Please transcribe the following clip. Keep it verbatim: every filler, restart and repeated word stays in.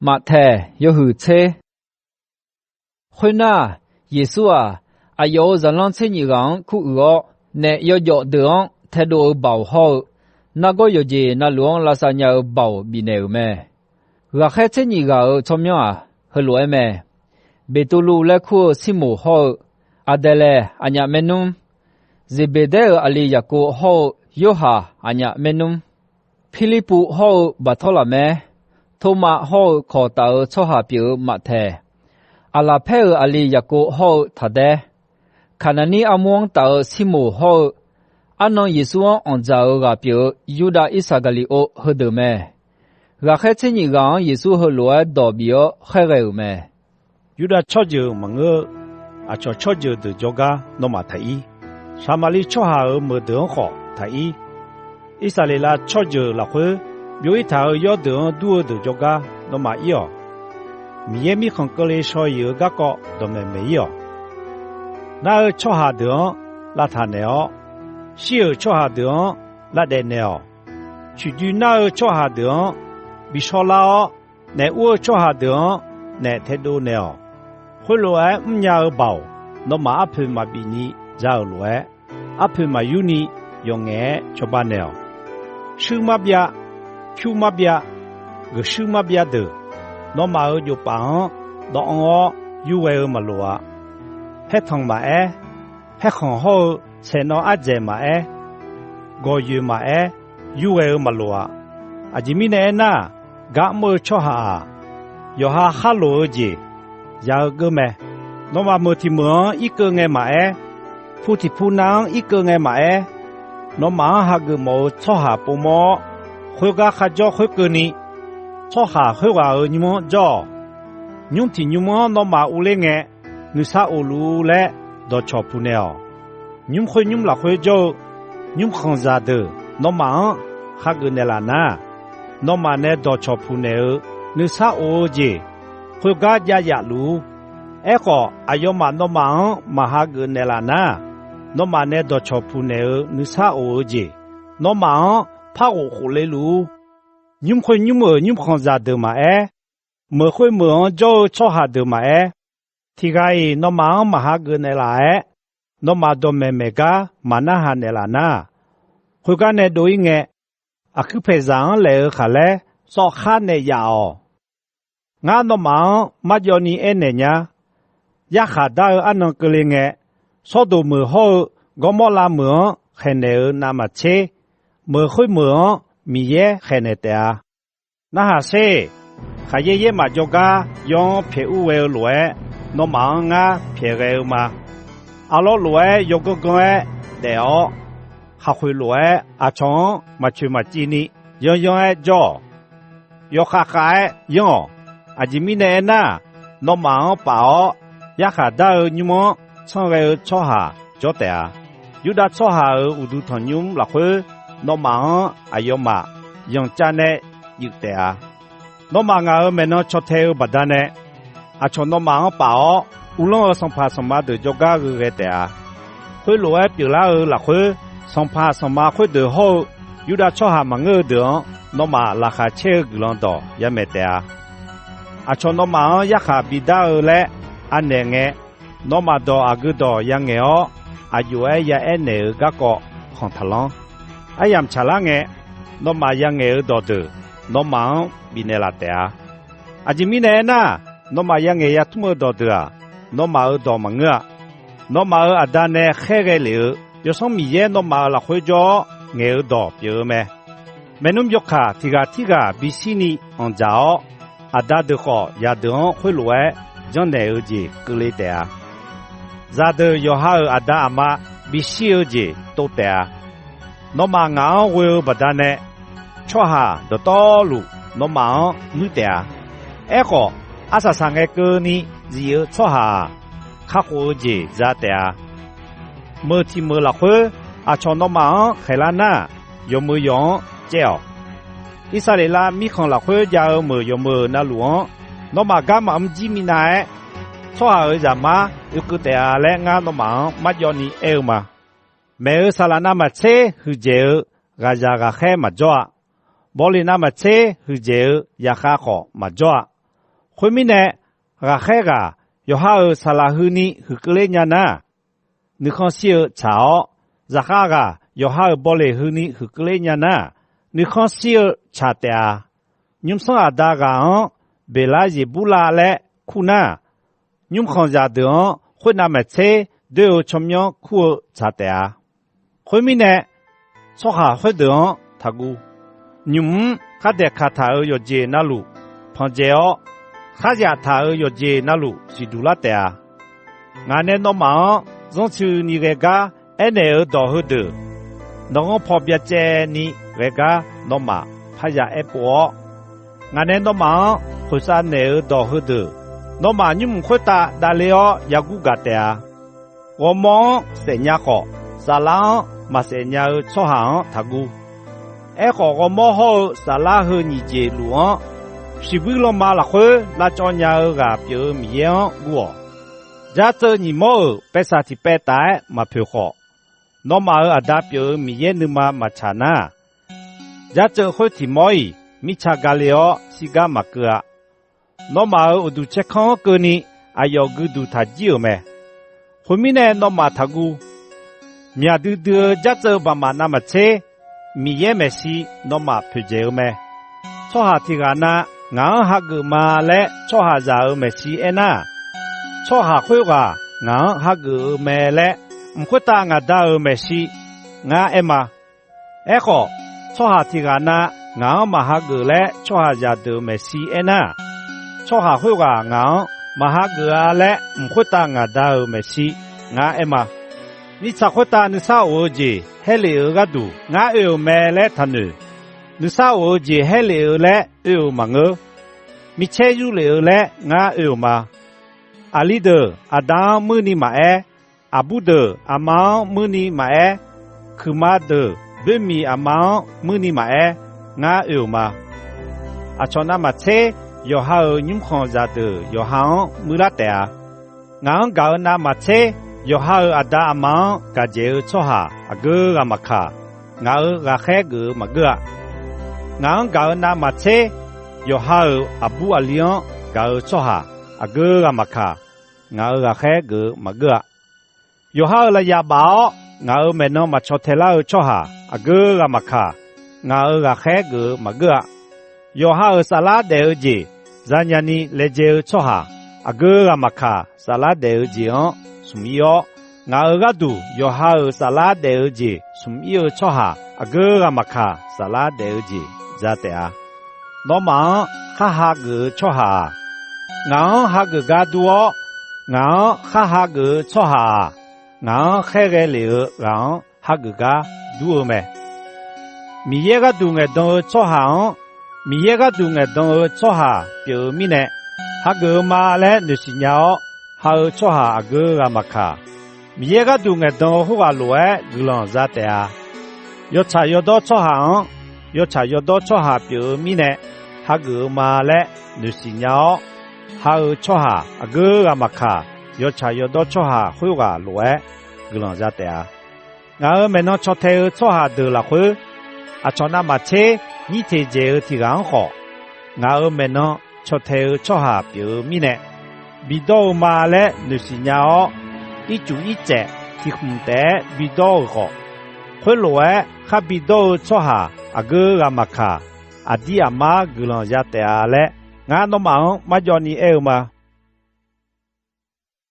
Maqtaeq yawhuiq tser. Khoernar, Yeqsur-aq, aqyawf-euq zaqlanr tser nyif ghaq-anr kuruiq-awr, naef yawjawf deuq-anr taedov-eu baoq hawr-eu, nargawr yawqjeq navluf-anr lavsav nya-eu baoq bifnaeq-euq mae. Ghaqkhaer tser nyif ghaq-euq tsawrmyanr-aq, heulof-aer mae. Beqtuvluv laer kur-eu Sirmoq hawr-eu, Aqdaeqlaeq aqnyaf maernmr, Zeqbeqdaer-euq aqli Yaqkov hawr-eu Yorhaq aqnyaf maernmr, Pirlirpuv hawr-eu Baqtawrlaqmaer, Tormav hawr-eu kawq taf-eu tsawrhaq pyeuf-eu Maqtaeq, Aqlaqpaer-euq aqli Yaqkov hawr-eu Taqdaer, Kaqnaqnir armur-anr taf-eu Sirmoq hawr-eu, arnan Yeqsur-anr anqdzaq-euq ghaq pyeuf-eu Yurdav Irsaqgaqliqov heudeuq mae. Ghaqkhaer tser nyif ghaq-anr Yeqsur heulof-aer dawq bif-awr khaerghae-euq mae. Yurdav tsawrjeuq maqngeur-eu, aqcawq tsawrjeuq deuq jawrgar nawmaf taq ir. Saqmaqliv tsawrhaq-euq meuqdeuq-anr khawf taq ir. Irsaqleqlav tsawrjeuq lafkhoer byov-ir taq-euq yawrdeuq-anr dur-eu deuq jawrgar nawmaf ir-awq. Miqyaer Mirkhanq keuvle shaw-iq-eu garkawv dawqmaeq maeq ir-awq. Nar-eu tsawrhaq deuq-anr lavtaq naeq-awr, shir-euq tsawrhaq deuq-anr lavdaef naeq-awq. Coiqdoi nar-eu tsawrhaq deuq-anr bi shawrlar-awr, naef ur-eu tsawrhaq deuq-anr naef taedov naeq-awq. Khoerlof-aer mrnya-eu baoq nawmaf arpoeq maqbif ni za-euq lof-aer, arpoeq maqyur ni yawf ngaef-aer cawba naeq-awq. Shuir marbyav, pyur marbyav, guiqshuir marbyav deuq, nawmaf-euq jofpaf-anr dawv anr-awr yurghae-eu maqloq-a. Paertanq maqaer, paerkhanq hawr-eu saeqnawv ardzaeq maqaer, gawqyoeq maqaer, yurghae-eu maqloq-a. Aqjeq mirnae aernar, gar mr-eu tsawrhaq-aq, yawqha khar loq-eu jeq ya-eu geur mae. Nawmaf meuq tiq meuq-anr irkeuv ngae maqaer, pu tiq pu nav-anr irkeuv ngae maqaer, nawmaf-anr hageuf mawf-eu tsawrhaq povmawr-awr, khoergar kharjawr khoerkeuvni, tsawrhaq khoerghaq-euq nymr-anr jawr-awq. Nymr tiq nymr-anr nawmaf urler ngae, nuisar of luf-ur laer dawqcawq puq naeq-awq. Nymr khoer nymr lafkhoer jawr-eu nymr khanqzaq deuq nawmaf-anr hageuf naeqlaf nar, nawmaf nae dawqcawq puq naeq-eu nuisar of-eu jeq, khoergar jav yaf luf-ur. Aerkhawf, aqyawfmaf nawmaf-anr maq hageuf naeqlaf nar, nawmaf nae dawqcawq puq naeq-eu nuisar of-eu jeq, nawmaf-anr par ghof khof le luf-ur. Nymr khoer nymr-euq nymr khanqzaq deuq maqaer, meuq khoer meuq-anr jawr-eu tsawrhaq deuq maqaer, tiq ghaq-iq nawmaf-anr maq hageuf naeqlaf-aer, nawmaf dawqmaeq maeq gar maq narhaq naeqlaf nar, khoergar nae dov-ir ngae, aqkuir paeqzaq-anr laef-eu khaqlaer sawf khar naeq yaf-awq. Ngar nawmaf-anr marjawv ni aernaeq nya. Yarkhaq dar-eu arnan keuvle ngae, Sawrdoq meuq hawr-eu Gawrmawrlav meuq-anr khaeqnaeq-euq navmaqtser, meuq khoer meuq-anr Miqyaer khaeqnaeq taef-a. Narhaq sher. Khaqyaer yaermaf jawrgar yaw-anr pyaeq ur ghae-eu lof-aer, nawmaf-anr ngar pyaeq ghae-eu ma. Arlawr lof-aer yawganr ganr-aer daef-awr, khaqkhoeq lof-aer aqcawq-anr maqcoeq maqciv ni yanr yanr-aer jawr-awq. Yawkhav khav-aer yanr-awq. Aqjeq mirnae aernar, nawmaf-anr paf-awr yarkhaq dar-eu nymr-anr tsanr ghae-eu tsawrhaq jawr taef-a. Yurdav tsawrhaq-euq uqduq tanqnymr lafkhoer, nawmaf-anr aqyawfmaf yanqcav nae yuif taef-a. Nawmaf ngaq-euq maeqnan caw tae-eu baqdanae, aqcawq nawmaf-anr paf-awr uvlanr-eu sanqpaq sanqma deuq jawrgar gheu ghae taef-a. Khoerlof-aer pyeuflar-eu lafkhoer, sanqpaq sanqma khoerdeuq hawr-eu Yurdav tsawrhaq maqngeur-eu deuq-anr, nawmaf laqkhaq caer-eu guiqlanq dawq yamaeq taef-a. Aqcawq nawmaf-anr yarkhaq bidar-eu laer anaeq ngae, nawmaf dawq aqgeu dawq yangaeq-awr, aq jov-aer ya aer naeq-euq garkawv khanq taqlanr. Aryamq tsaqlar ngae, nawmaf yangaeq-euq dawqdeuq nawmaf-anr bifnaeq laf taef-a. Aqjeq mirnae aernar, nawmaf yangaeq yatmr-eu dawqdeuq-aq, nawmaf-euq dawq maqngeur-a. Nawmaf-euq Aqda nae khaerghae lef-eu Yawsanr Miqyaer nawmaf-euq lafkhoer jawr-awr ngaeq-eu dawq pyeuf-eu mae. Maernmr yawkaq tiq ghaq tirghaq bishir ni anqdzaq-awr, aqda deuq khawf zaqdeuq-anr khoerlof-aer janrnaeq-eu jeq keuvle taef-a. Zaqdeuq yawqha-euq aqda aqma bishir-eu jeq tov taef-a. Nawmaf ngaq-anr ghoe-eu baqdanae, tsawrhaq dawqtawvluf nawmaf-anr muir taef-a. Aerkhawf, arsaq saq ngae keuvni zif-eu tsawrhaq-aq, kakhof-eu jeq za taef-a. Meuq tiq meuq lafkhoer aqcawq nawmaf-anr khaeqlar nar, yawqmeuq yawq-anr caev-awq. Irsaqleqlav mirkhanq lafkhoer jav-eu meuq yawqmeuq navluf-anr, nawmaf gar maqmr jir minav-aer, Tsawrhaq-euq Zaqmar oekeuv taef-a laer ngar nawmaf-anr marjawv ni aer-eu ma. Maeq-euq saqlaq navmaqtser huiqdzaeq-eu ghaqzaq ghaqkhaer maqjawr-a. Bawleq navmaqtser huiqdzaeq-eu zaqkhav khawf maqjawr-a. Khoermirnae, ghaqkhaer ghaq yawqha-euq saqlaq huini huiqkeuvler nya nar, nuikhanr shir-eu tsaq-awr, zaqkhav ghaq yawqha-euq bawleq huini huiqkeuvler nya nar, nuikhanr shir-eu tsaq taef-a. Nymrsanr aqda ghaq-anr Beqlar Yeqburlav laer kur nar, nymrkhanqzaq deuq-anr khoernav maeqtser doer-eu tsawrmyanr kur-eu tsaq taef-a. Khoermirnae, tsawrhaq khoerdeuq-anr taqguv. Nymq-mr khardaeq kaq taq-euq yawqjeq navluf panqdzae-awr, kharyaf taq-euq yawqjeq navluf siqduq lar taef-a. Ngaq nae nawmaf-anr zanrcuini ghae gar aernaeq-euq dawq heudeuq, nanqghanr paw byacaevni ghae gar nawmaf parya aerpov-awr, ngaq nae nawmaf-anr khoeqsav naeq-euq dawq heudeuq, nawmaf nymrmq khoertav davler-awr yagur gaq taef-a. Ghawrmawr-anr saef nya khawf, saflar-anr maqsaef nya-eu tsawrhaq-anr taqguv. Aerkhawf, ghawrmawr hawr-eu saflar heu nyiq jeq luf-anr, shiqbuir lanma lafkhoer lavcawv nya-eu ghaq pyeuf-eu Miqyaer-anr guv-awq. Jartseuv nyiq mawr-euq paevsaq tiq paev taf-aer maqpoeq khawf, nawmaf-euq Aqda pyeuf-eu Miqyaer nuima maqtsaq nar, jartseuv khoer tiq mawr-iq mirtsa gale-awr shirgar maqkeuv-a. Nawmaf-euq uqduq tsaerkanr-anr keuvni aqyawf guiduq taq jir-euq mae. Khoermirnae, nawmaf taqguv. Myaq duidui-eu jartseuv baqmaf navmaqtser, Miqyaer maeqshi nawmaf poeqdzaeq-eu mae. Tsawrhaq tiq ghaq na, ngaq-anr hageuf ma laer tsawrhaqzaq-euq maeqshi aernar, tsawrhaq khoerghaq ngaq-anr hageuf-eu mae laer, mq khoertav ngaq Da-euq maeqshi ngar aer ma. Aerkhawf, tsawrhaq tiq ghaq na, ngaq-anr maq hageuf laer tsawrhaqzaq deuq maeqshi aernar, tsawrhaq khoerghaq ngaq-anr maq hageuf-a laer, mq khoertav ngaq Da-euq maeqshi ngar aer ma. Mirtsaq khoertav nuisar of-eu jeq haer lef-euq gharduq ngar oe-euq mae laer taqnoeq. Nuisar of-eu jeq haer lef-eu laer oe-euq maqngeur. Micaer yurlef-eu laer ngar oe-euq ma. Aqli deuq aqda-anr muirni maqaer, aqbur deuq aqma-anr muirni maqaer, kuiqma deuq boermiq aqma-anr muirni maqaer, ngar oe-euq ma. Aqcawq navmaqtser yawqha-euq nymrkhanq zaqdeuq yawqha-anr muirlar taef-a. Ngaq-anr gaq-eu navmaqtser yawqha-euq aqda aqma-anr gaq dzaeq-eu tsawrhaq aqgeu ghaq maqkaq, ngaq-euq ghaqkhaer geuf-eu maqgeur-a. Ngaq-anr gaq-eu navmaqtser yawqha-euq aqbur aqli-anr gaq-eu tsawrhaq aqgeu ghaq maqkaq, ngaq-euq ghaqkhaer geuf-eu maqgeur-a. Yawqha-euq lafyaf baf-awr ngaq-euq maeqnan maq caw tae lar-eu tsawrhaq aqgeu ghaq maqkaq, ngaq-euq ghaqkhaer geuf-eu maqgeur-a. Yawqha-euq saflar daef-eu jeq zanya ni laejae-eu tsawrhaq aqgeu ghaq maqkaq, saflar daef-eu jeq-anr smq ir-awr, ngaq-euq gharduq yawqha-euq saflar daef-eu jeq smq ir-eu tsawrhaq aqgeu ghaq maqkaq, saflar daef-eu jeq za taef-a. Nawmaf-anr khar hageuf-eu tsawrhaq-aq, ngaq-anr hageuf gar dur-awr, ngaq-anr khar hageuf-eu tsawrhaq-aq, ngaq-anr khaerghae lef-eu ghaq-anr hageuf gar dur-eu mae. Miqyaer gharduq ngaeqdan-eu tsawrhaq-anr, Miqyaer gharduq ngaeqdan-eu tsawrhaq pyeuf-eu mirnae, hageuf-eu ma laer noeqsiq nya-awr ha-eu tsawrhaq aqgeu ghaq maqkaq, Miqyaer gharduq ngaeqdan-eu khoerghaq lof-aer guiqlanq za taef-a. Yawtsaq yawdawr tsawrhaq-anr, yawtsaq yawdawr tsawrhaq pyeuf-eu mirnae, hageuf-eu ma laer noeqsiq nya-awr ha-eu tsawrhaq aqgeu ghaq maqkaq, yawtsaq yawdawr tsawrhaq khoerghaq lof-aer guiqlanq za taef-a. Ngaq-euq maeqnan caw tae-eu tsawrhaq deuq lafkhoer, aqcawq navmaqtser nyir teq dzaeq-eu tiq ghaq-anr khawf, ngaq-euq maeqnan caw tae-eu tsawrhaq pyeuf-eu mirnae, bidawr-eu ma laer noeqsiq nya-awr, ircuf irtsaef tiq khmq taef-aer bidawr-euq khawf, khoerlof-aer khar bidawr-eu tsawrhaq aqgeu ghaq maqkaq, aqdir aqmar guiqlanq za taef-a laer, ngar nawmaf-anr marjawv ni aer-eu ma.